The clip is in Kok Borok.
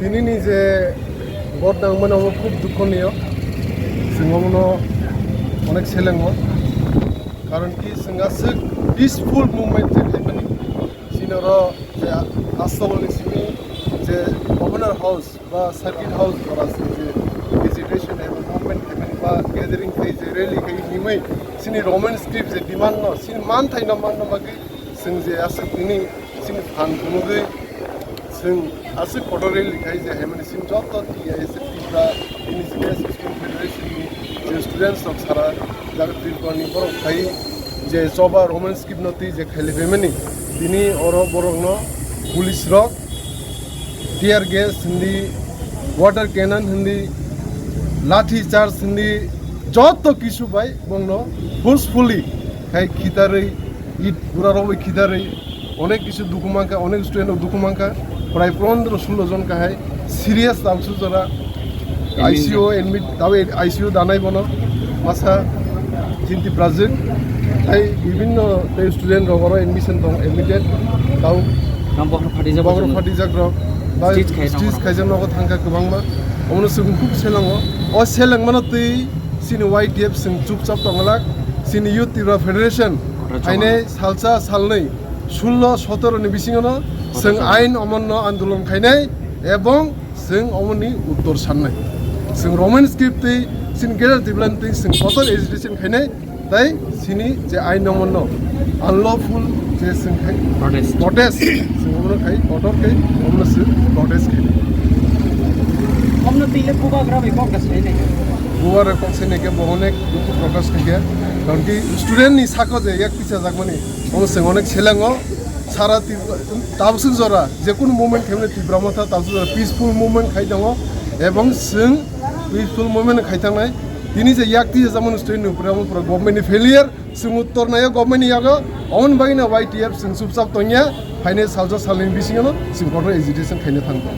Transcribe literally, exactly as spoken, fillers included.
Tinini je vote nangmani omo khub dukhoniyo, chwng omono onek selengo, karon ki chwng aswk peaceful movement je khaimani, chini oro je Astabal ni simi je Governor House ba Circuit House jora se je agitation eba movement khaimani ba gathering khai je rally khai himwi chini Roman script je demand no chini manthai no manna bagwi chwng je aswk tini chini phan phunugwi chwng aswk photo rally khai je haimani chini joto T I S F Tripura Indigenous Student Federation ni je students rok sara jaga Tripura ni borok khai je choba Roman script no twi je khailai phaimani tini oro borok no police rok tear gas hindi, water cannon hindi, lathi charge hindi, joto kisu bai bongno forcefully khai khitarwi, it gura rok bai khitarwi, onek kisu dukhu mankha, onek student rok dukhu mankha, prai pondro sulo jon kahai serious tabuk sujora. Admit I C U admit, tabo I C U danai bono masa chinti project tai bibinno tei student rok oro admission tong admitted tau Tang bokhorok phatijak bokhorok bokhorok. Phatijak rok ba Stitch khai stage tong. Khaijak nogo thangkha kwbangma omono chwng khub selango o selengmano twi chini Y T F chwng chupchap tonglak chini Youth Tripura Federation Kotor haine chobani. Salsa salnwi sullo sotoro ni bisingono chwng Kotor chobani. Ain omonno andolon khainai ebong Chwng omoni uttor sannai. Chwng Roman script twi chini Greater Tipraland twi chwng kotor agitation khainai, tai chini je ain no monno unlawful je chwng khai Protest. Protest, chwng omono khai kotor khai omono chwng protest khainai. Omno twi le bubagra bai kok da sai nai. Bubagra kok sai nai khe bo onek dukhu prokash khai khe. Karon ki student ni sako je yak picha jakmani, omo chwng onek selengo. Sara Tripura, tabswk jora, je kunu movement khaimani Tripura Motha, tabswk jora peaceful movement khai tongo, ebong chwng peaceful movement khai thangnai. Tini je yak twi jamani student ni upre amo pura government ni failure, chwng uttor naio government ni yago, aboni bagwi no Y T F chwng chupchap tongya, phainai salsa salni bisingo no chwng kotor agitation khaina thangkha.